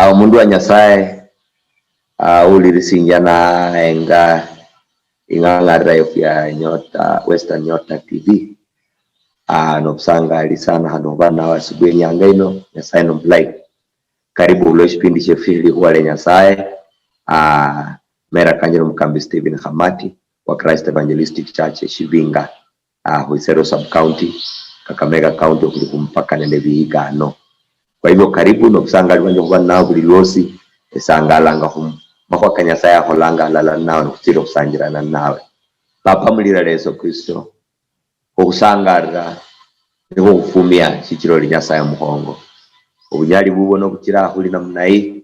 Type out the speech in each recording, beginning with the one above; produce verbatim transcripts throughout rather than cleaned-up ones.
Awo omundu wa Nyasaye, ah, awulirisinjia naenga ing'ang'arira yefu ya Nyota, Western Nyota T V. Ah, nobusangali sana handi huba nawe asubuhi enyanga ino, Nyasaye nomulayi. Karibu hulwa eshipindi shefu shili likhuwa lia Nyasaye. Ah, mera kanje nomukambi Stephen Khamati wa Christ Evangelistic Church Eshibinga, ah, Khwisero Sub County, Kakamega County, okhuli khumupaka nende Vihiga ano. Kwa hivyo, karibu, nobusangali bwanje khuba ninawe buli lwosi. Esangalanga khumakhuwa ka Nyasaye akholanga halala ninawe, nikhutsile okhusanjilana ninawe. Papa, mulira lia Yesu Kristo, okhusangalira nikhwo okhufumia, shichila oli Nyasaye omukhongo. Obunyali bubwo nobuchila khuli namna hii,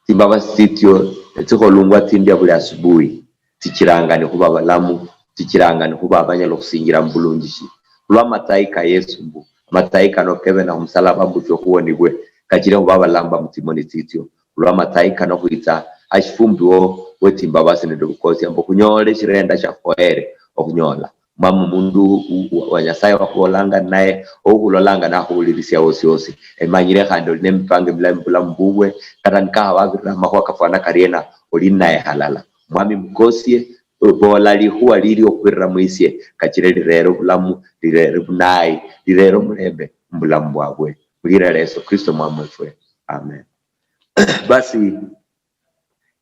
tsimbabasi tsitsio netsikholungwa tsindia buli asubuhi, tsichilanga nikhuba balamu, tsichilanga nikhuba abanyala okhusinjila mubulunjishi. Khulwa amatsayi ka Yesu mbu, amatsayi kano kebe na khumusalaba mbu efwe khuwonibwe, kachile khuba abalamba mutsimoni tsitsio. Khulwa amatsayi kano khwitsa ashifumbi wo, wetsimbabasi nende obukosia mbu khunyole eshirenda shiakhoyere okhunyola. Mama, omundu u-, u-, wa Nyasaye wakhubolanga ninaye, okhulolanga nakhuwulirisia wosi wosi. Emanyire khandi oli nemipango emilayi mubulamu bubwe, kata nikakhaba abirira amakhuwa kafwana kariena, oli ninaye halala. Mwami, mukosie, bola likhuwa lili okhubirira mwisie, kachire lirere obulamu, lirere bunayi, lirere omulembe mubulamu bwabwe. Mulira lia Yesu Kristo Mwami wefwe. Amen. Basi,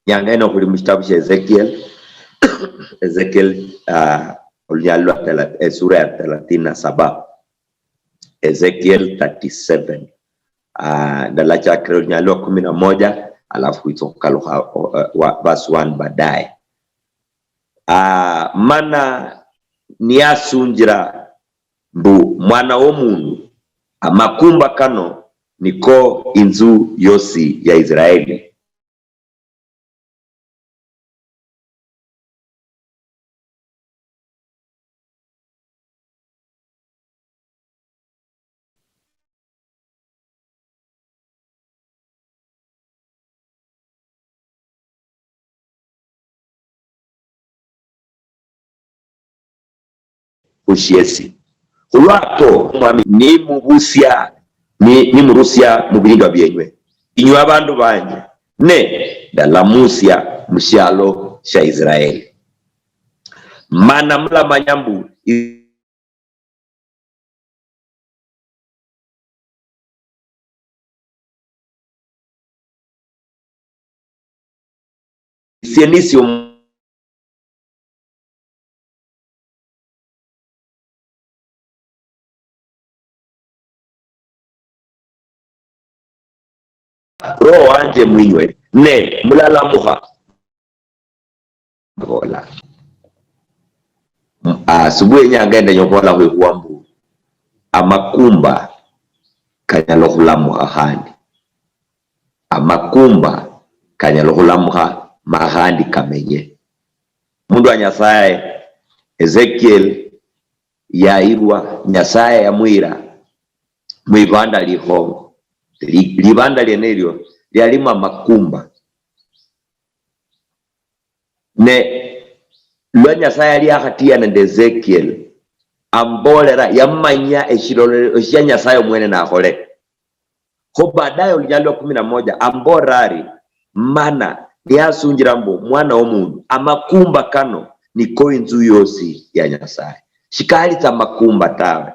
nyanga ino khuli mushitabu shia Ezekiel. Ezekiel, ah, olunyali lwa thela-, esura ya thelathini na saba. Ezekiel thirty-seven. Ah, ndalachakira olunyali lwa kumi na moja, alafu khwitsa okhukalukha, o-, o-, wa-, verse one baadaye. Ah, mana niyasunjira mbu, "Mwana womundu, amakumba kano niko inzu yosi ya Israeli." Khushiesi. Khulwako, Omwami, nimubusia, ni-, nimurusia mubindu bienywe, inywe abandu banje, ne ndalamusia mushialo shia Israeli. Mana mulamanya mbu i-, Isie nisio Roho wanje mwinywe, ne mulalamukha. Bola. M-, asubuhi enyanga ende nyokola khwikhuwa mbu, amakumba kanyala okhulamukha khandi. Amakumba kanyala okhulamukha ma khandi kamenye. Mundu wa Nyasaye, Ezekiel, yayirwa, Nyasaye yamuyira mwibanda likhongo. Li-, libanda liene elio lialimo amakumba. Ne lwa Nyasaye yali yakhatiya nende Ezekiel, ambolera, yamanya eshilolero eshia Nyasaye omwene nakhole. Kho baadaye olunyali lwa kumi na moja, ambolera ari, mana niyasunjira mbu, "Mwana womundu, amakumba kano niko inzu yosi ya Nyasaye." Shikali tsa amakumba tawe.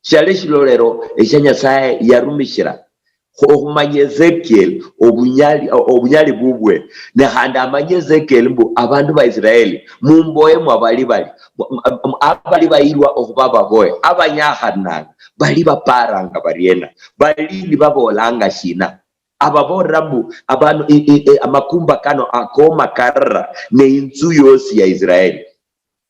Shiali eshilolero eshia Nyasaye yarumishira khu-, okhumanya Ezekiel obunyali, o-, obunyali bubwe. Ne khandi amanye Ezekiel mbu abandu ba Israeli mumboye mwa bali bali, mu-, mu-, mu-, abali bayirwa okhuba baboye, abanyakhananga, bali baparanga bariena, bali nibabolanga shina? Ababolera mbu, abandu, i-, i-, i-, amakumba kano akoma karira ne inzu yosi ya Israeli.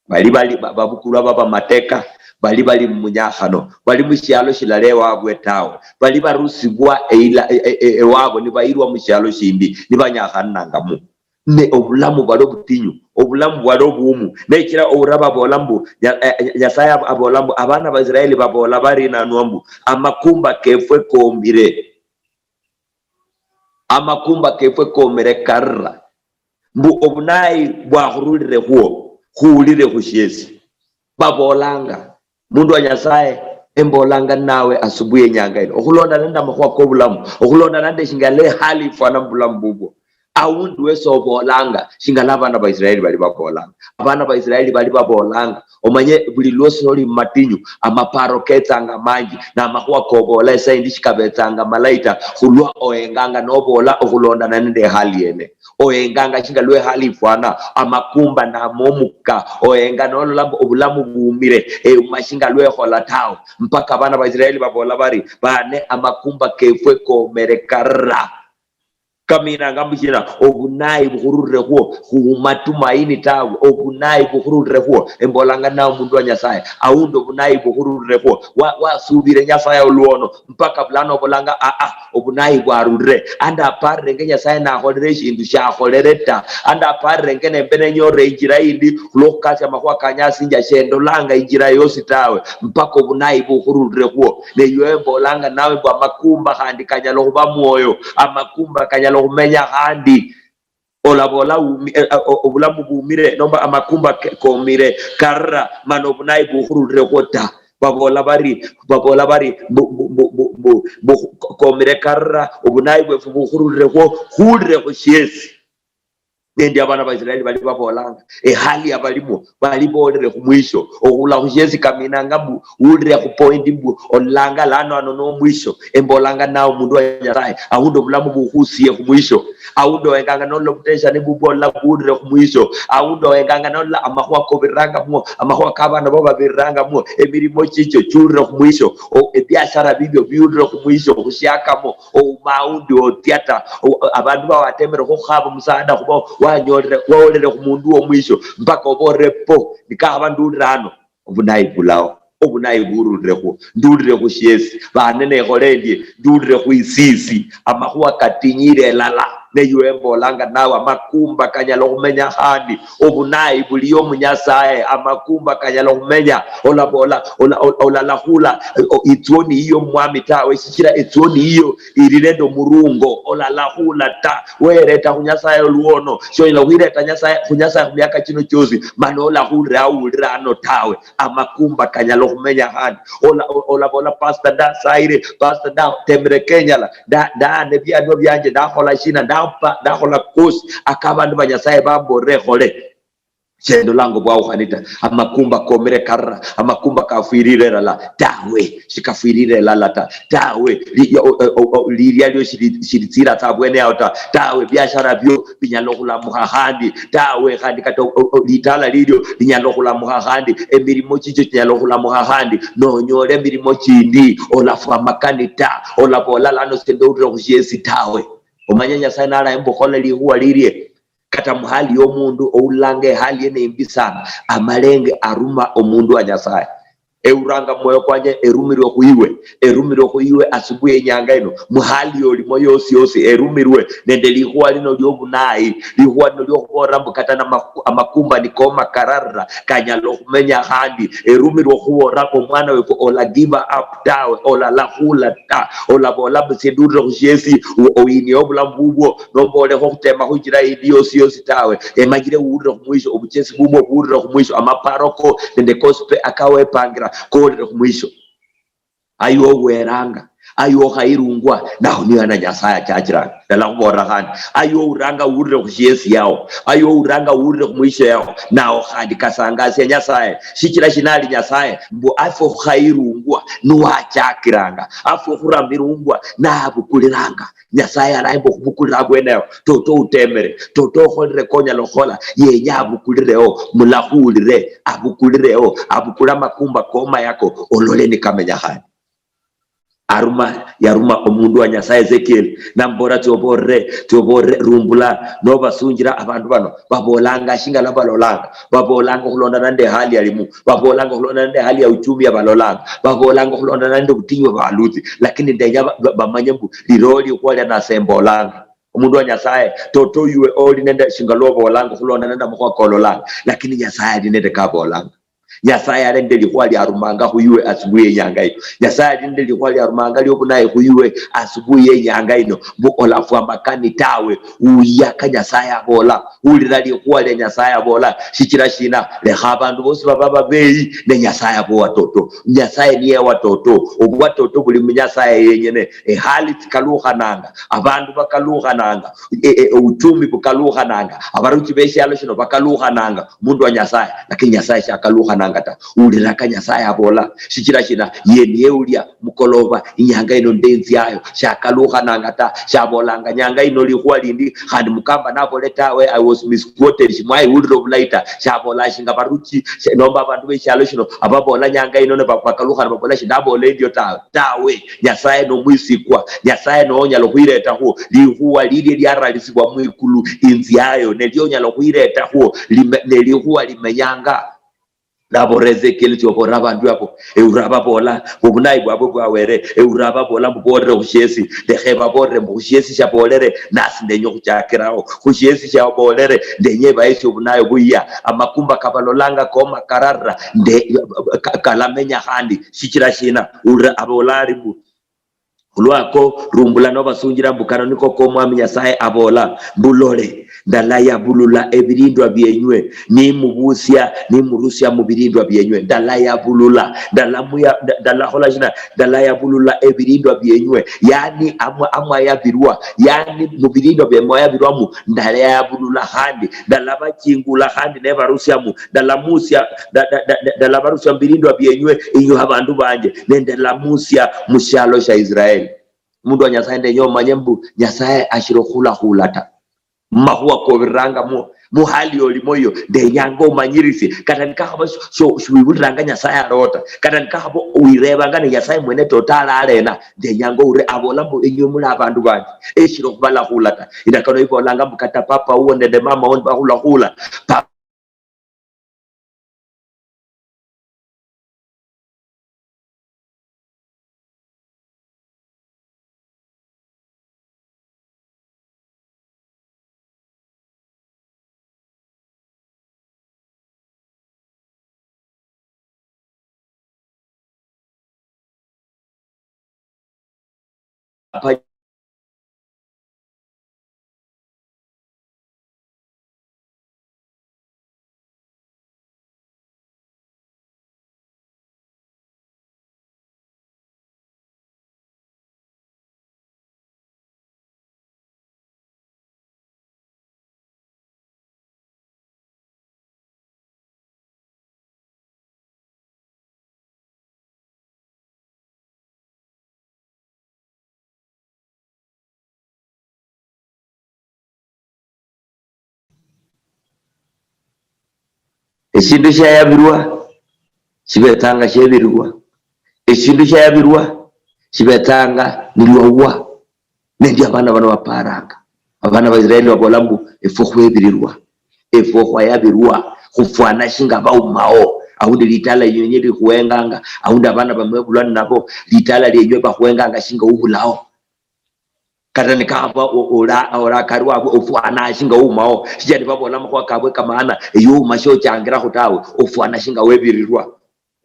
Bali, bali ba-, babukulwa baba mateka, bali, bali mumunyakhano, bali mushialo shilala ewabwe tawe, bali barusibwa eila-, e-, e-, e-, ewabo nibayirwa mushialo shindi nibanyakhanangamu. Ne obulamu bwali obutinyu, obulamu bwali obuumu. Nechira oura babola mbu, Nya-, eh, eh, Nyasaye ab-, abola mbu, "Abana ba Israeli babola bari nanwa mbu, 'Amakumba kefwe komire. Amakumba kefwe komire karira. Mbu obunayi bwakhurulire khwo, khuwulire khushiesi.'" Babolanga, mundu wa Nyasaye, Embolanga nawe asubuhi enyanga ino, okhulondana nende amakhuwa kobulamu, okhulondana nende shingala ehali ifwana mubulamu bubwo. Aundi wesi obolanga shingala abana ba Israeli bali babolanga. Abana ba Israeli bali babolanga, omanye buli lwosi noli mumatinyu, amaparo ketsanga manji, namakhuwa kobola esaindi shikabetsanga malayi ta, khulwa ohenganga nobola okhulondana nende ehali yene. Ohenganga shinga lwehali ifwana, amakumba namomuka, ohenga nolola mbu obulamu bumire, euma shinga lwekhola tawe. Mpaka abana ba Israeli babola bari, bane, amakumba kefwe komere karra. Kaminanga mbu shina? Obunayi bukhurulire khwo, khuma tumaini tawe, obunayi bukhurulire khwo. Embolanga nawe omundu wa Nyasaye, aundi obunayi bukhurulire khwo, wa-, wasubire Nyasaye olwono, mpaka bulano obolanga, "Aa, obunayi bwarulire." Anda aparirenge Nyasaye nakholere eshindu shakholere ta. Anda aparirenge nembe nenyorere injira yindi khulwokhukasia amakhuwa kanyasinja, shendolanga injira yosi tawe, mpaka obunayi bukhurulire khwo. Ne iwe embolanga nawe mbu amakumba khandi kanyala okhuba mwoyo, amakumba kanyala okhumenya khandi. Olabola umi-, eh, eh, o-, obulamu bumire, nomba amakumba ke-, komire karra, mana obunayi bukhurulire khwo ta. Babola bari, babola bari, bu-, bu-, bu-, bu-, bu-, bu-, ko-, komire karra, obunayi bwefu bukhurulire khwo, khulire khu shiesi. Nende abana ba Israeli bali babolanga, ehali abalimo, bali bolere khu mwisho. Okhula khu shiesi kaminanga mbu, ulire khu point mbu, ololanga lano ano no mwisho. Embolanga nawe omundu wa Nyasaye, aundi obulamu bukhusiye khu mwisho. Aundi ohenganga nolola obuteshani bubwo, olola bulire khu mwisho. Aundi ohenganga nolola amakhuwa kobiriranga mwo, amakhuwa ka bana bo babiriranga mwo, emirimo chicho chiulire khu mwisho. O, ebiashara bibyo biulire khu mwisho, khushiakamo, ouma aundi otsia ta. O, abandu bawatemere khukhaba omusaada khuba wanyolere, wawolere khu mundu wo mwisho, mpaka obolere po, nikakhaba ndulire ano, obunayi bulao. Obunayi burulire khwo, ndulire khu shiesi, bane nekhole endie, ndulire khu isisi, amakhuwa katinyire elala. Ne iwe embolanga nawe, amakumba kanyala okhumenya khandi, obunayi buliyo mu Nyasaye, amakumba kanyala okhumenya. Olabola, ola-, ola-, olalakhula, o-, itswoni yiyo mu Mwami tawe, shichira etswoni yiyo ili nende omurungo. Olalakhula ta, wereta khu Nyasaye olwono, shonyala okhwireta Nyasaye, khu Nyasaye khu miaka chino chiosi, mana olakhulira awulira ano tawe. Amakumba kanyala okhumenya khandi. Ola-, o-, olabola, "Pastor, ndasayire, Pastor, ndatemire kenyala, nda-, ndaana ebianwa bianje, ndakhola shina, ndapa-, ndakhola kosi aka abandu ba Nyasaye bambolera ekhole. Sendolanga obwawukhani ta." Amakumba komire karra, amakumba kafwirire elala. Tawe, shikafwirire elala ta. Tawe, li-, o-, o-, o-, o-, liria lio shili-, shilitsira tsa abwene yaho ta. Tawe, biashara bio binyala okhulamukha khandi. Tawe, khandi kata o-, o-, o-, litala lilio linyala okhulamukha khandi, emirimo chicho chinyala okhulamukha khandi, nonyola emirimo chindi, olafwa amakani ta, olabola lano sendolire khushiesi tawe. Omanye Nyasaye nalaye mbu khole likhuwa lilie. Kata muhali yomundu oulanga ehali yene imbi sana, amalenge aruma omundu wa Nyasaye. Euranga mumwoyo kwanje, erumirwe khwiwe, erumirwe khwiwe asubuhi enyanga ino, muhali yolimo yosi yosi, erumirwe nende likhuwa lino liobunayi, likhuwa lino liokhubolera mbu kata na maku-, amakumba nikomakararira, kanyala okhumenya khandi. Erumirwe okhubolera omwana wefu ola give up tawe, olalakhula ta, olabola mbu, "Esie ndulire khushiesi, o-, oyinie obulamu bubwo, nomba olekhe okhutema khuinjira yindi yosi yosi tawe. Emanyire uwulire khumwisho, obuchesi bubwo buwulire khumwisho, amaparo ko nende kosi pe akawepangira kowulire khumwisho." Ayi oweranga, ayi okhayirungwa, naho niyo ana Nyasaye achachiranga. Ndala khubolera khandi, ayi ouranga uwulire khushiesi yao, ayi ouranga uwulire khumwisho yao, naho khandi kasangasia Nyasaye. Shichira shinali Nyasaye, mbu afwe khukhayirungwa, nuwachakiranga, afwe khuramirungwa, nabukuliranga. Nyasaye alaemba okhubukulira abwene ao, toto utemere, toto okholire konyala okhola, yenya abukulireo, mulakhulire, abukulireo, abukule amakumba koma yako, olole nikamenya khandi. Aruma, yaruma omundu wa Nyasaye Ezekiel, nambola, "Tsioborere, tsioborere, rumbula, nobasunjira abandu bano, babolanga shingala balolanga, babolanga okhulondana nende hali yalimu, babolanga okhulondana nende hali ya uchumi yabalolanga, babolanga okhulondana nende obutinyu bwabalutsi, lakini ndenya ba-, ba-, bamanye mbu liloo likhuwa lia nase mbolanga." Omundu wa Nyasaye, toto iwe oli nende shinga lwobolanga khulonda nende amakhuwa kololanga, lakini Nyasaye ali nende kabolanga. Nyasaye ali nende likhuwa liarumanga khuyuwe asubuhi yenyanga ino. Nyasaye ali nende likhuwa liarumanga liobunayi khuyuwe asubuhi yenyanga ino. Mbu olafwa makani tawe. Uya ka Nyasaye abola. Hulira likhuwa lia Nyasaye abola. Shichira shina? Lekha abandu bosi baba babeyi, ne Nyasaye abo watoto. Nyasaye niye watoto. Obwatoto buli mu Nyasaye yenyene. Ehali tsikalukhananga. Abandu bakalukhananga. E, e, uchumi bukalukhananga. Abaruchi beshialo shino bakalukhananga. Mundu wa Nyasaye. Lakini Nyasaye shakalukhananga ta. Ulira ka Nyasaye abola. Shichira shina? Ye niye ulia mukoloba, inyanga ino ndenziayo. Shakalukhananga ta. Shabolanga nyanga ino likhuwa lindi. Khandi mukamba nabole tawe, I was misquoted. Shimwayihulira obulayi ta. Shabola shinga baruchi, she-, nomba abandu beshialo shino ababola nyanga ino ne ba-, bakalukha nibabola shindabola endio tawe. Tawe. Nyasaye nomwisikwa. Nyasaye nonyala okhwiretakhwo likhuwa lilie liaralisibwa mwikulu inziayo. Nelio onyala okhwiretakhwo lime-, nelikhuwa limenyanga. Nabola Ezekiel, tsioborera abandu abo, eura ababola, obunayi bwabwe bwawere, eura ababola mbu borere khushiesi, lekha ebaborere mbu khushiesi shabolere, nasi ndenya okhuchakiraho, khushiesi shabolere, ndenya ebahesie obunayi buyia, amakumba kabalolanga koma kararira, nde, ka-, kalamenya khandi, shichira shina? Ura abola ari mbu, Khulwako, rumbula nobasunjira mbu kano niko k'Omwami Nyasaye abola, mbu lole, ndalayabulula ebirindwa bienywe, nimubusia, nimurusia mu birindwa bienywe. Ndalayabulula, ndalamuya-, nda-, ndalakhola shina? Ndalayabulula ebirindwa bienywe. Yani amwa-, amwayabirwa, yani mu birindwa bia mwayabirwamu, ndalayabulula khandi, ndalabachingula khandi nebarusiamu, ndalamusia, nda-, nda-, nda-, nda-, ndalabarusia mu birindwa bienywe, inywe abandu banje, nende ndalamusia mu shialo shia Israeli. Mundu wa Nyasaye, ndenya omanye mbu Nyasaye ashiri okhulakhula ta. Mumakhuwa kobiriranga mu, mu hali olimo iyo, ndenyanga omanyirisie. Kata nikakhaba sho-, sho-, shiwibuliranga Nyasaye aliho ta. Kata nikakhaba wirebanga ne Nyasaye mwene tota ali alena, ndenyanga oure, abola mbu, "Enywe muli abandu banje, eshiri okhubalakhula ta." Indakano ibolanga mbu kata papa uwo nende mama uwo nibakhulakhula, pa- Eshindu shiayabirwa shibetsanga shiebirirwa. Eshindu shiayabirwa shibetsanga nilwawa. Nendio abana bano baparanga. Abana ba Israeli babola mbu, "Efwe khwebirirwa. Efwe khwayabirwa. Khufwana shinga baumao." Aundi litala lienye likhuenganga. Aundi abana bamwebulwa ninabo, litala lienywe bakhuenganga shinga ubulao. Kata nikaba o-, ola-, olakari wabwe ofwana shinga oumawo, shichira nibabola amakhuwa kabwe kamaana, ewe ouma shochangiraho tawe, ofwana shinga webirirwa,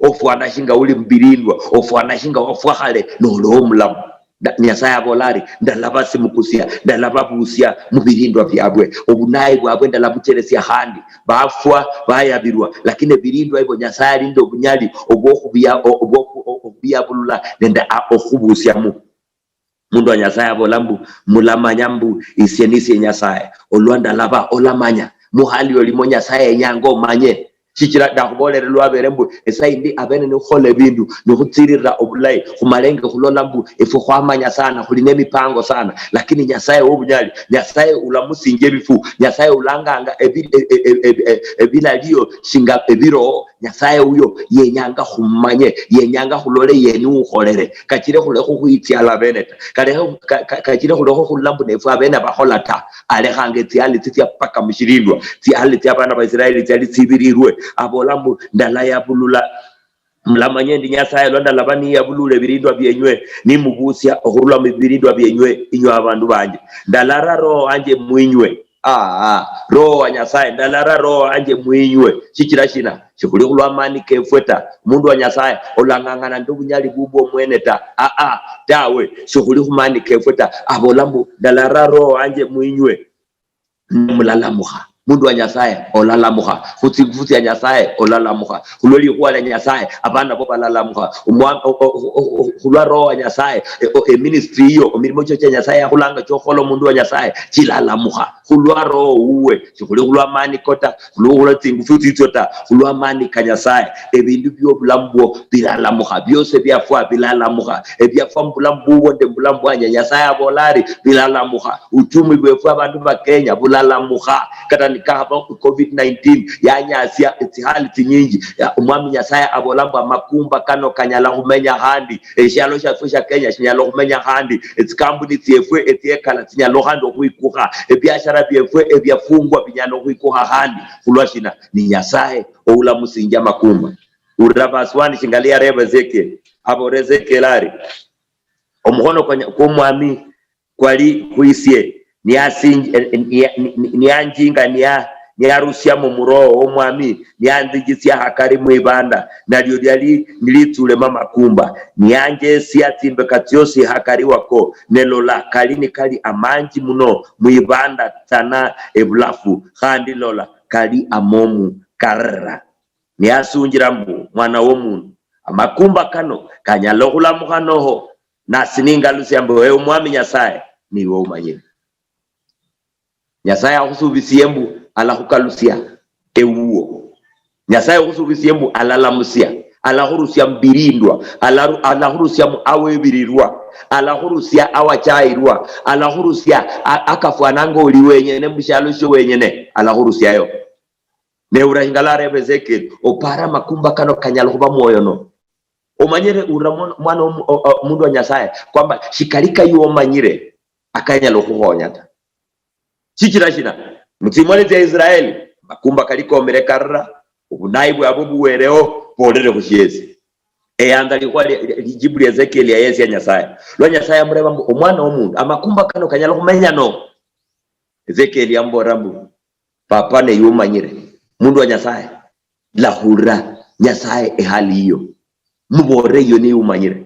ofwana shinga uli mubirindwa, ofwana shinga wafwa khale, noloho omulamu. Nda-, Nyasaye abola ari, "Ndalabasimukusia, ndalababusia mubirindwa biabwe, obunayi bwabwe ndalabucheresia khandi." Bafwa, bayabirwa, lakini ebirindwa ebyo Nyasaye ali nende obunyali obwokhubia-, o-, obwokhu-, o-, okhubiyabulula nende a-, okhubusiamu. Mundu wa Nyasaye abola mbu, "Mulamanya mbu isie nisie Nyasaye, olwa ndalaba olamanya." Muhali olimo Nyasaye yenyanga omanye. Shichira ndakhubolere lwabere mbu, esaa yindi abene nikhukhola ebindu, nikhutsirira obulayi, khumalenge khulola mbu efwe khwamanya sana, khuli nemipango sana. Lakini Nyasaye wobunyali, Nyasaye ulamusinjia ebifu, Nyasaye ulanganga ebi-, e-, e-, e-, e-, e-, ebilalio shinga ebiroho, Nyasaye uyo yenyanga khumanye, yenyanga khulole yeni ukholere. Kachire khulekho khwitsiala abene ta. Kalekho, ka-, ka-, kachire khulekho khulula mbu nefwe abene bakhola ta. Alekhanga etsiali tsitsia paka mushirindwa. Tsiali tsia abana ba Israeli tsiali tsibirirwe. Abola mbu, "Ndalayabulula. Mulamanya endi Nyasaye lwa ndalaba niyabulula ebirindwa bienywe, nimubusia okhurula mubirindwa bienywe, inywe abandu banje. Ndalara roho wanje mwinywe." Aa, Roho wa Nyasaye, ndalara Roho wanje mwinywe. Shichira shina? Shikhuli khulwa amani kefwe ta. Mundu wa Nyasaye, olang'ang'ana nende obunyali bubwo omwene ta. Aa, tawe, shikhuli khumani kefwe ta. Abola mbu, ndalara Roho wanje mwinywe. Mulalamuha. Mundu wa Nyasaye, olalamukha. Khutsingufu tsia Nyasaye, olalamukha. Khulwa likhuwa lia Nyasaye, abana bo balalamukha. Omwa-, o-, o-, o-, o-, khulwa Roho wa Nyasaye, e-, o-, eministry iyo, emirimo chio chia Nyasaye yakhulanga chiokhola omundu wa Nyasaye, chilalamukha. Khulwa Roho wuwe, shikhuli khulwa amani ko ta, khulwa, khulwa tsingufu tsitsio ta, khulwa amani ka Nyasaye, ebindu biobulamu bwo bilalamukha, biosi ebiafwa bilalamukha. Ebiafwa mubulamu bubwo nde mubulamu bwanje, Nyasaye abola ari, bilalamukha. Uchumi bwefwe abandu ba Kenya bulalamukha. Kata nikahaba covid nineteen yanyasia etsihali tsinyinji, ya, Omwami Nyasaye abola mbu amakumba kano kanyala khumenya khandi, eshialo shiafwe shia Kenya shinyala khumenya khandi, etsikambuni tsiefwe etsiekala tsinyala khandi okhwikukha, ebiashara biefwe ebiafungwa binyala okhwikukha khandi. Khulwa shina? Ni Nyasaye oulamusinjia amakumba. Urira verse one shinga liyareba Ezekiel, abora Ezekiel ari, omukhono kwa Nya-, kw'Omwami kwali khwisie, niasinj-, eh, eh, nia-, ni-, ni-, nianjinga, nia-, niarusiamo muroho w'Omwami, nianzijisia hakari mwibanda, nalio liali nilitsulemo amakumba. Nianjesia tsimbeka tsiosi hakari wako, ne lola, kali nikali amanji muno mwibanda tsana ebulafu, khandi lola, kali amomu karira. Niasunjira mbu, mwana w'omundu, amakumba kano kanyala okhulamukha noho? Nasi ningalusia mbu, ewe Omwami Nyasaye, niwe umanyire. Nyasaye akhusubisie mbu alakhukalusia ewuwo. Nyasaye akhusubisie mbu alalamusia, alakhurusia mubirindwa, alaru-, alakhurusia mu awebirirwa, alakhurusia awachayirwa, alakhurusia a-, akafwananga oli wenyene mushialo shio wenyene, alakhurusiayo. Ne ura shingala areba Ezekiel, opara amakumba kano kanyala khuba mwoyo no? Omanyire ura mwana, mwana omu-, o-, o-, omundu wa Nyasaye, kwamba shikali kayi omanyire akanyala okhukhonya ta. Shichira shina? Mutsimoni tsia Israeli, makumba kali komire karira, obunayi bwabwe buwereo, bolere khushiesi. Eyanza likhuwa li-, li-, lijibu lia Ezekiel yayesia Nyasaye. Lwa Nyasaye amureba mbu, omwana womundu, amakumba kano kanyala khumenya no? Ezekiel yamubolera mbu, papa, neyumanyire, mundu wa Nyasaye, lahulira Nyasaye ehali iyo, mubolere iyo neyumanyire.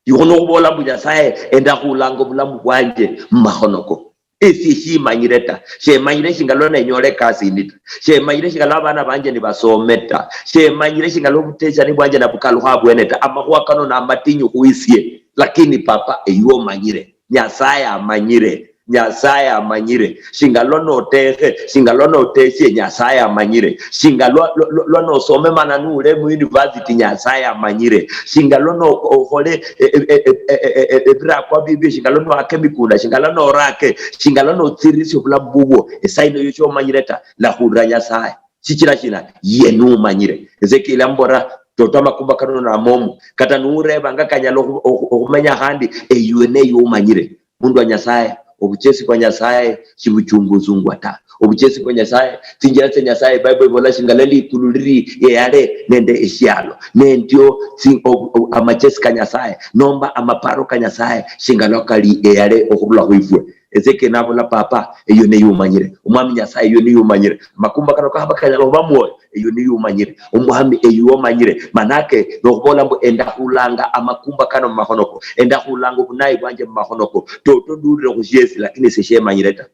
Ikhono okhubola mbu, Nyasaye, endakhulanga obulamu bwanje mumakhono ko. Esie shimanyire ta. Shemanyire shinga lwa nenyola ekasi indi ta. Shemanyire shinga lwa abana banje nibasome ta. Shemanyire shinga lwa obutechani bwanje nabukalukha abwene ta. Amakhuwa kano namatinyu khwisie. Lakini papa, ewe omanyire. Nyasaye amanyire. Nyasaye amanyire. Shinga lwa notekhe, shinga lwa noteshie, Nyasaye amanyire. Shinga lwa, lwa, lwa, lwa nosome mana nuule mu university, Nyasaye amanyire. Shinga lwa no-, okhole, e, e, ebirakwa bibio, shinga lwa noaka emikunda, shinga lwa norake, shinga lwa notsiririsya obulamu bubwo, esaa ino yosi omanyire ta, lahulira Nyasaye. Shichira shina? Ye numanyire. Ezekiel amubolera, toto amakumba kano namomu, kata nurebanga kanyala okhu-, okhu-, okhumenya khandi, eywe neywe umanyire. Mundu wa Nyasaye, obuchesi bwa Nyasaye shibuchunguzungwa ta. Obuchesi bwa Nyasaye, tsinjira tsia Nyasaye, Bible ibola shingala likulu liri eyale nende eshialo. Nendio tsi-, o-, o-, amachesi ka Nyasaye, nomba amaparo ka Nyasaye, shingala kali eyale okhurula khwifwe. Ezekiel nabola, papa, eyo niyo umanyire. Omwami Nyasaye, eyo niyo umanyire. Makumba kano kakhaba kanyala khuba mwoyo, eyo niyo umanyire. Omwami, eyo omanyire. Manake, nokhubola mbu, endakhulanga amakumba kano mumakhono ko. Endakhulanga obunayi bwanje mumakhono ko. Toto ndulire khushiesi, lakini esie shemanyire ta.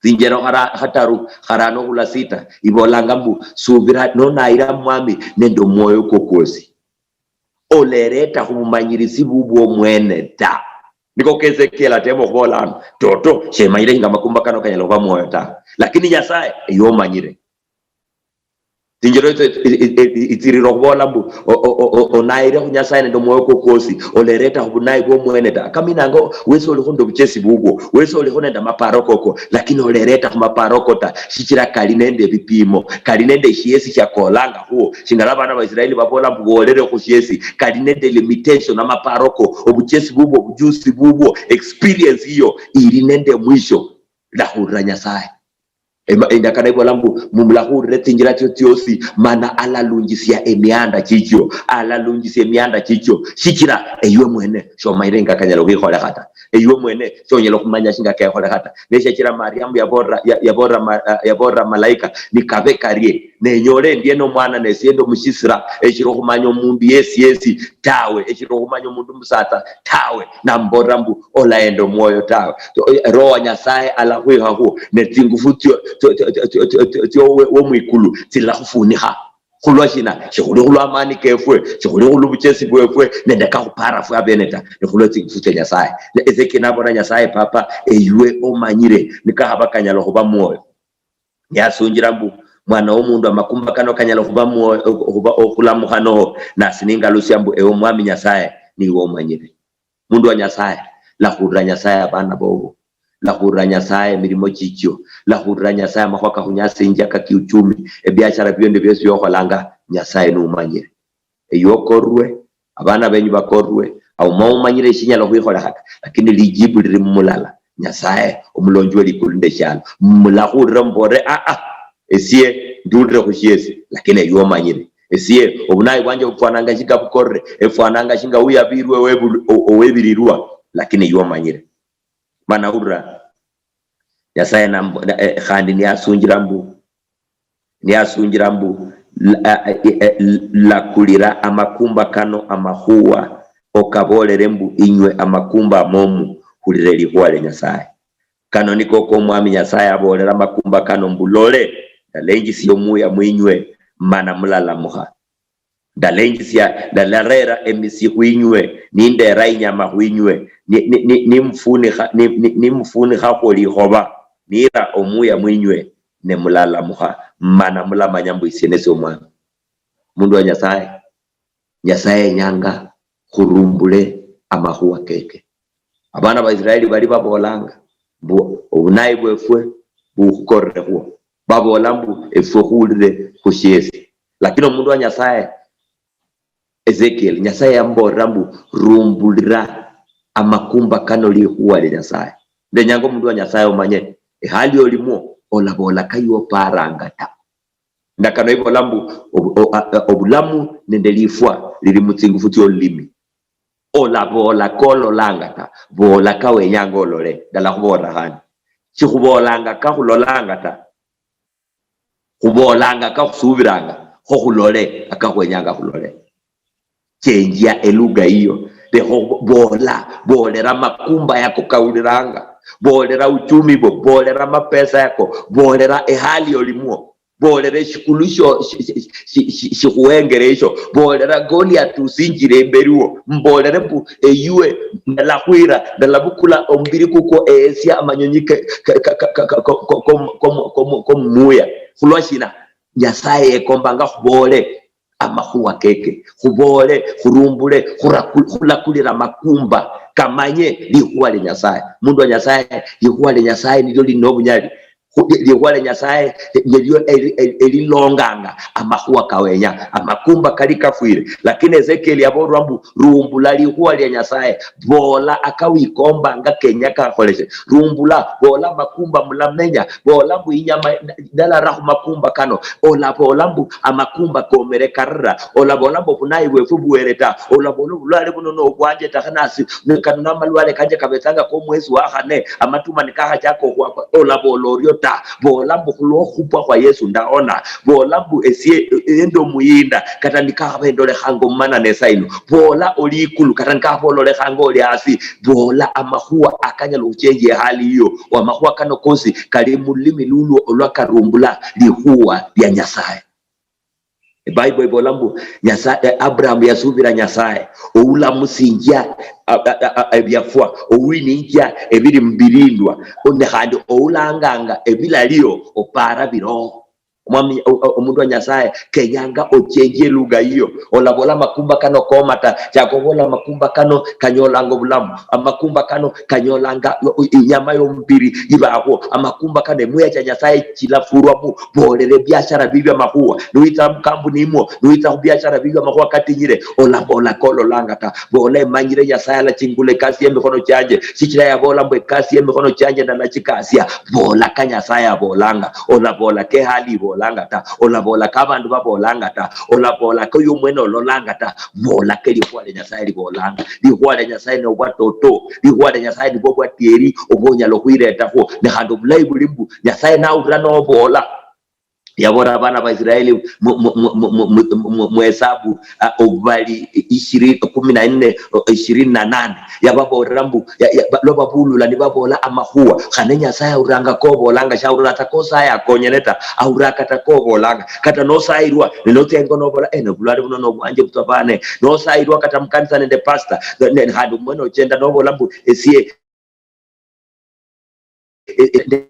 Tsinjero khara-, khataru, kharano khula sita, ibolanga mbu, subira, nonayira Mwami nende omwoyo kwo kwosi. Olereta khubumanyirisi bubwo omwene ta. Niko Ezekiel atema okhubola ano, toto, shemanyire shinga amakumba kano kanyala khuba mwoyo ta. Lakini Nyasaye, eyo omanyire. Tsinjiro etso, i-, i-, i-, itsirira okhubola mbu, o-, o-, o-, o-, onayire khu Nyasaye nende omwoyo kwo kwosi, olereta khubunayi bwo omwene ta. Kaminanga wesi olikho nende obuchesi bubwo, wesi olikho nende amaparo koko, lakini olereta khumaparo ko ta, shichira kali nende ebipimo, kali nende eshiesi shiakolanga khuo. Shingala abana ba Israeli babola mbu, wolere khushiesi, kali nende limitation, amaparo ko, obuchesi bubwo, obujusi bubwo, experience iyo ili nende mwisho. Lahulira Nyasaye. Ema-, endakano ibola mbu, "Mulakhulira etsinjira tsio tsiosi, mana alalunjisia emianda chichio, alalunjisia emianda chichio, shichira eywe mwene shomanyire nga kanyala okhwikholekha ta. Eywe mwene shonyala okhumanya shinga kekholekha ta." Neshachira Mariamu yabolera, ya-, yabolera ma-, ah, yabolera malaika, "Nikabe karie, nenyole endiena omwana nesie ndi omushisira, eshiri okhumanya omundu yesi yesi tawe, eshiri okhumanya omundu musatsa tawe." Nambolera mbu, "Olaenda omwoyo tawe." So, eh, Roho wa Nyasaye alakhwikhakhu ne tsingufu tsio, tsio, tsio, tsio, tsio, tsio, tsio we-, womwikulu tsilakhufunikha. Khulwa shina? Shikhuli khulwa amani kefwe, shikhuli khulwa obuchesi bwefwe, nende kakhupara fwe abene ta, ni khulwa tsingufu tsia Nyasaye. Ne Ezekiel nabola Nyasaye, "Papa, eywe omanyire nikakhaba kanyala okhuba mwoyo." Niyasunjira mbu, "Mwana womundu, amakumba kano kanyala okhuba mwoyo, okhuba okhulamukha noho?" Nasi ningalusia mbu, "Ewe Omwami Nyasaye, niwe omanyire." Mundu wa Nyasaye, lakhulira Nyasaye abana bobo, lakhulira Nyasaye emirimo chichio, lakhulira Nyasaye amakhuwa kakhunyasinjia ka kiuchumi, ebiashara bio ndio biosi biokholanga, Nyasaye numanyire. Eywe okorwe, abana benyu bakorwe, auma umanyire shinyala khwikholekha ta, lakini lijibu liri mumulala, Nyasaye, omulonji we likulu nende eshialo. Mulakhulira mubolere, "Ah, ah, esie ndulire khushiesi, lakini eywe omanyire. Esie obunayi bwanje bufwananga shinga bukorere, efwananga shinga uyabirwe owebul-, o-, owebirirwa, lakini eywe omanyire." Mana ulira Nyasaye nambo-, na-, eh, khandi niyasunjira mbu, niyasunjira mbu, la-, eh, eh, eh, "Lakulira amakumba kano amakhuwa, okabolere mbu, 'Inywe amakumba momu, hulire likhuwa lia Nyasaye.'" Kano niko ko Omwami Nyasaye abolera amakumba kano mbu, "Lole, ndalenjisia omuya mwinywe, mana mulalamukha. Ndalenjisia, ndalarera emisi khwinywe, nindera inyama khwinywe, ni, ni, ni, nimufunikha, ni, ni, nimufunikhakhwo likhoba, nira omuya mwinywe, ne mulalamukha, mana mulamanya mbu isie nesi Omwami." Mundu wa Nyasaye, Nyasaye yenyanga khurumbule amakhuwa keke. Abana ba Israeli bali babolanga mbu, "Obunayi bwefwe bukhukorerekhwo." Babola mbu, "Efwe khuulire khushiesi." Lakini omundu wa Nyasaye, Ezekiel, Nyasaye yamubolera mbu, "Rumbulira amakumba kano likhuwa lia Nyasaye." Ndenyanga omundu wa Nyasaye omanye, ehali olimwo, olabola kayuoparanga ta. Ndakano ibola mbu, obu-, o-, a-, a-, obulamu nende lifwa lili mutsingufu tsiolulimi. Olabola kololanga ta, bola kawenyanga olole. Ndalakhubolera khandi, shikhubolanga kakhulolanga ta, khubolanga kakhusubiranga, kho khulole akakhwenyanga khulole. Chenjia elugha hiyo. Lekha obo-, bola, bolera makumba yako kawuliranga. Bolera uchumi bo, bolera mapesa yako, bolera ehali olimwo. Bolera eshikulu sho-, shi-, shi-, shi-, shi-, shikhuhengere esho. Bolera Goliath usinjire imberi wo. Mbolere mbu, "Eyuwe, ndalakhwira, ndalabukula omubiri kukwo, ehesia amanyonyi ke-, ke-, ka-, ka-, ka-, ko-, ko-, ko-, ko-, ko-, ko-, komumuya." Khulwa shina? Nyasaye yekombanga khubole amakhuwa keke, khubole, khurumbule, khuraku-, khulakulira makumba kamanye likhuwa lia Nyasaye. Mundu wa Nyasaye, likhuwa lia Nyasaye nilio lili nobunyali. Khu-, li-, likhuwa lia Nyasaye nilio eli-, eli-, elilonganga amakhuwa kawenya. Amakumba kali kafwire, lakini Ezekiel yabolwa mbu, "Rumbula likhuwa lia Nyasaye, bola akawikombanga kenya kakholeshe. Rumbula, bola amakumba mulamenya, bola mbu inyama ndalarakho makumba kano." Olabola mbu amakumba komere karira. Olabola mbu obunayi bwefwe buwere ta. Olabola obulwale buno nobwanje ta, khanasi, ne kano namalwale kanje kabetsanga komwesi wa khane, amatuma nikakhachaka okhwakwa. Olabola orio ta. Bola mbu, "Khulwokhupwa khwa Yesu ndaona." Bola mbu, "Esie, e-, endi omuyinda, kata nikakhaba endolekhanga omumana nesa ino." Bola oli ikulu, kata nikakhaba ololekhanga oli hasi. Bola amakhuwa akanyala okhuchenjia ehali yiyo. Amakhuwa kano kosi kali mululimi lulwo olwa karumbula likhuwa lia Nyasaye. Ebible ibola mbu Nyasaye, eh, Abraham yasubira Nyasaye, "Oulamusinjia a-, a-, a-, a-, ebiafwa, ouininjia ebili mubirindwa, ne khandi oulanganga ebilaliyo opara biroho." Omwami, o-, o-, omundu wa Nyasaye, kenyanga ochenjie elugha yiyo. Olabola, "Amakumba kano kooma ta." Chaka obola, "Amakumba kano kanyolanga obulamu. Amakumba kano kanyolanga o-, o-, inyama yomubiri ibaho. Amakumba kano, emuya cha Nyasaye chilafurwamu." Bolera ebiashara bibio amakhuwa. Niwitsa mukampuni imwo, niwitsa khubiashara bibio amakhuwa katinyire, olabola kololanga ta. Bola, "Emanyire Nyasaye alachingula ekasi yemikhono chianje, shichira yabola mbu ekasi yemikhono chianje ndalachikasia." Bola ka Nyasaye abolanga, olabola ka ehali ibolanga ta, olabola ka abandu babolanga ta, olabola ka oyo mwene ololanga ta. Bola ka likhuwa lia Nyasaye libolanga. Likhuwa lia Nyasaye nobwa toto, likhuwa lia Nyasaye nibwo bwatieri obwo onyala okhwiretakho. Ne khandi obulayi buli mbu Nyasaye nawulira nobola. Yabola abana ba Israeli mu, mu, mu Hesabu, ah, obubali ishirini, kumi na nne, ishirini na nane. Yababolera mbu, ya, ya, ba-, lwa babulula nibabola amakhuwa, khane Nyasaye awuliranga kobolanga, shawulira ata kosaya akonyene ta, awulira kata kobolanga. Kata nosayirwa, ne notsia ingo nobola, "Eh, nobulwale buno nobwanje butswa bane." Nosayirwa kata mukanisa nende pastor, ne, ne, khandi omwene ochenda nobola mbu, "Esie, e-, e-, nde-,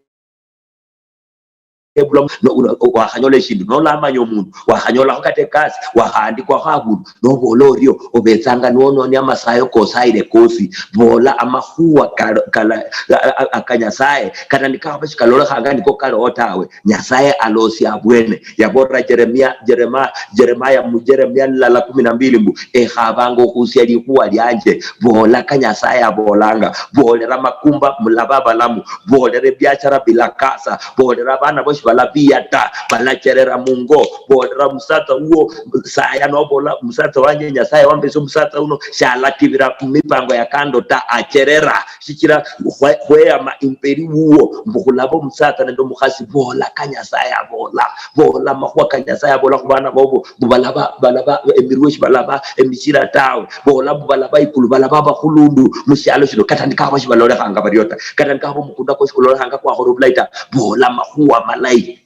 ebula mu-," no, no, wakhanyola eshindu, nolamanya omundu, wakhanyolakho kata ekasi, wakhaandikwakho abundu, nobola orio, obetsanga nwononia amasayo kosayire kosi. Bola amakhuwa kal-, kala-, a-, a-, aka Nyasaye, kata nikakhaba shikalolekhanga niko kaliho tawe, Nyasaye alosia abwene. Yabolera Jeremia, Jerema-, Jeremaya mu Jeremia lulala kumi na mbili mbu, "Ekhabanga okhusia likhuwa lianje." Bola ka Nyasaye abolanga. Bolera makumba mulaba abalamu. Bolera ebiashara bilakasa. Bolera abana bosi balabiya ta, balacherera mungo. Bolera omusatsa uwo, saya nobola, "Omusatsa wanje Nyasaye wambesa omusatsa uno, shalatibira mumipango ya kando ta, acherera." Shichira khwe-, khweyama imberi wuwo mbu khulaba omusatsa nende omukhasi. Bola ka Nyasaye abola. Bola amakhuwa ka Nyasaye abola khubana bobo mbu balaba, balaba emirwe shibalaba emishira tawe. Bola mbu balaba ikulu, balaba abakhulundu mushialo shino, kata nikakhaba shibalolekhanga bario ta, kata nikakhaba omukunda kwosi kulolekhanga kwakhola obulayi ta. Bola amakhuwa malayi.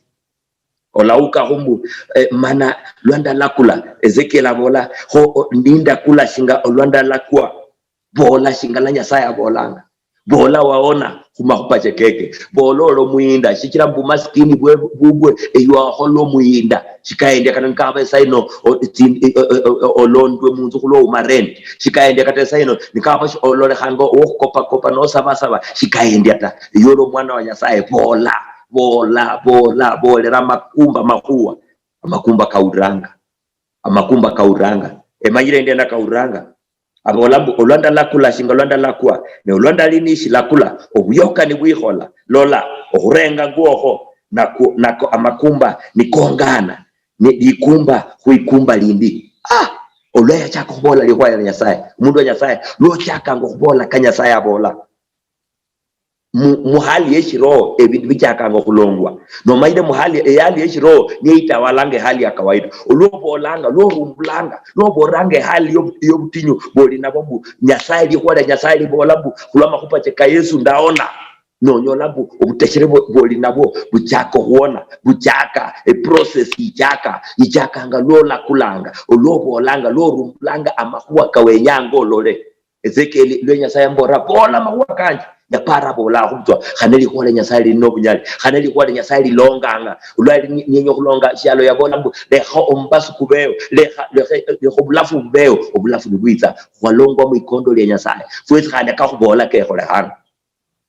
Olaukakho mbu, eh, mana lwa ndalakula, Ezekiel abola, kho, o, nindakula shinga olwa ndalakwa. Bola shinga la Nyasaye abolanga. Bola waona khumakhupa chekeke. Bola oli omuyinda, shichira mbu masikini bwe, bubwe, eyo wakhola omuyinda. Shikaendia kata nikaba esaino, o, tsi-, o, o, o, o, olondwe munzu khulwa uma rent. Shikaendia kata esaino, nikaba shi-, ololekhanga owokhukopakopa nosabasaba. Shikaendia ta. Eyo oli omwana wa Nyasaye. Bola, bola, bola, bolera amakumba makhuwa. Amakumba kauliranga. Amakumba kauliranga. Emanyire endio ndakauliranga. Abola mbu, "Olwa ndalakula shinga olwa ndalakwa, ne olwa ndali nishilakula, obuyoka nibwikhola. Lola, okhurenga ngwokho, nako, nako amakumba nikongana, ni likumba khwikumba lindi." Ah! Olwa yachaka okhubola likhuwa lia Nyasaye, omundu wa Nyasaye, lwochakanga okhubola ka Nyasaye abola. Mu, mu hali yeshiroho, ebindu bichakanga okhulongwa. Nomanyire mu hali, ehali yeshiroho niyo itawalanga ehali ya kawaida. Olwobolanga, lworumbulanga, lwobolanga ehali yo-, yobutinyu bwoli nabwo mbu, Nyasaye, likhuwa lia Nyasaye libola mbu, "Khulwa makhupa che ka Yesu ndaona." Nonyola mbu, obuteshere bwo-, bwoli nabwo buchaka okhwona, buchaka, eprocess ichaka, ichakanga lwolakulanga, olwobolanga, lworumbulanga amakhuwa kawenyanga olole. Ezekiel lwe Nyasaye ambolera, "Bola amakhuwa kanje." Yapara abola khubutswa, khane likhuwa lia Nyasaye lili nobunyali, khane likhuwa lia Nyasaye lilonganga. Olwali ni-, nienya okhulonga shialo yabola mbu, "Lekha omubasu kubeyo, lekha, lekha, lekha obulafu bubeyo." Obulafu nibwitsa, khwalongwa mwikondo lia Nyasaye. Fwesi khandi akakhubola kekholekhanga.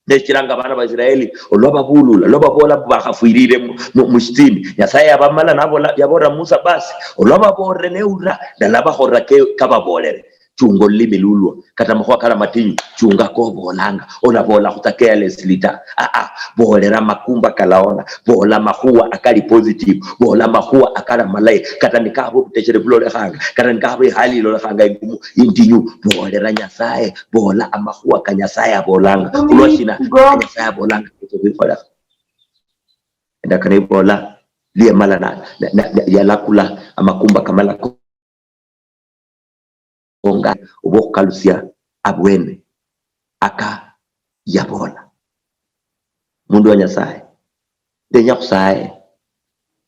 Neshichiranga abana ba Israeli, olwa babulula, olwa babola mbu bakhafwirire mu, mu, mushitsini, Nyasaye yabamala nabola, yabolera Musa, "Basi, olwa babolere neulira, ndalabakholera ke-, kababolere." Chunga olulimi lulwo, kata amakhuwa kali amatinyu, chunga kobolanga, olabola khutsa carelessly ta. Ah, ah, bolera amakumba kalaona, bola amakhuwa akali positive, bola amakhuwa akali amalayi, kata nikaba obuteshere bulolekhanga, kata nikaba ihali ilolekhanga ingumu, indinyu, bolera Nyasaye, bola amakhuwa ka Nyasaye abolanga. Khulwa shina? Ka Nyasaye abolanga, niko bikholekha. Endakano ibola, liyemala na, na, na, na, yalakula amakumba kamala ko-, konga oba okhukalusia abwene aka yabola. Mundu wa Nyasaye, ndenya khusaye,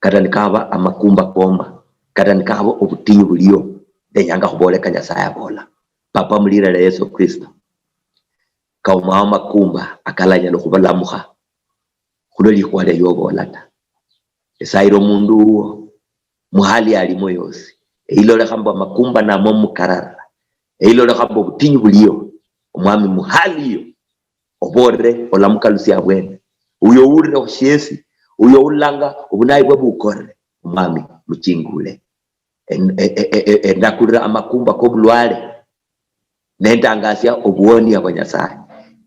kata nikaba amakumba koma, kata nikaba obutinyu buliyo, ndenyanga khubole ka Nyasaye abola. Papa, mulira lia Yesu Kristo, kaumao amakumba akalanyala okhubalamukha khulwa likhuwa lia yobola ta. Esayira omundu wuwo muhali alimo yosi, eyilolekha mbu amakumba namwo mukarara, eyilolekha mbu obutinyu buliyo, Omwami, muhali iyo obolere olamukalusia abwene. Uyo owulire khushiesi, uyo owulanga obunayi bwe bukorere, Omwami, muchingule. En- e- e- e- e- endakulira amakumba kobulwale, nendangasia obuonia bwa Nyasaye.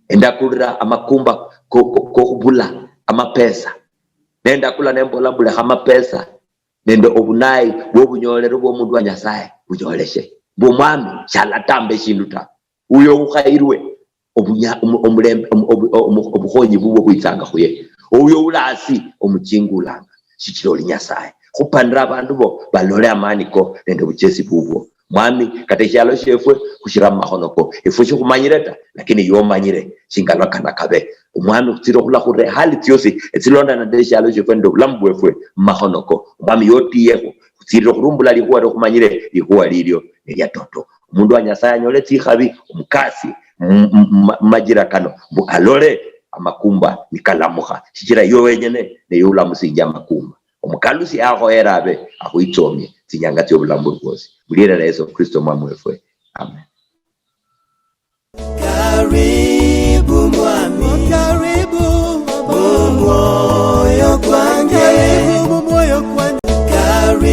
Endakulira amakumba ko- ko- kokhubula amapesa, nendakula nembola mbu lekha amapesa nende obunayi bwobunyolero bwomundu wa Nyasaye bunyoleshe, mbu Omwami shalatamba eshindu ta. Uyo ukhayirwe obunya- omu- omulembe- omu- obu- omu- obukhonyi bubwo bwitsanga khuye. Uyo uli asi omuchingulanga, shichira oli Nyasaye. Khupanira abandu bo balole amani ko nende obuchesi bubwo. Mwami, kata eshialo shiefwe khushira mumakhono ko. Efwe shikhumanyire ta, lakini iwe omanyire shingalwa kana kabe. Omwami, khutsire okhula khurula hali tsiosi etsilondana nende eshialo shiefwe nende obulamu bwefwe mumakhono ko. Omwami, iwe otiyekho, khutsirire okhurumbula likhuwa liokhumanyire likhuwa lilio nelia toto. Omundu wa Nyasaye anyole tsikhabi, omukasi mu- mu- mu- mumajira kano, mbu alole amakumba nikalamukha, shichira iwe wenyene niye ulamusinjia amakumba. Omukalusi akhoyere abe akhwitsomie tsinyanga tsiobulamu bwosi. Muliena lia Yesu Kristo Omwami wefwe. Amen.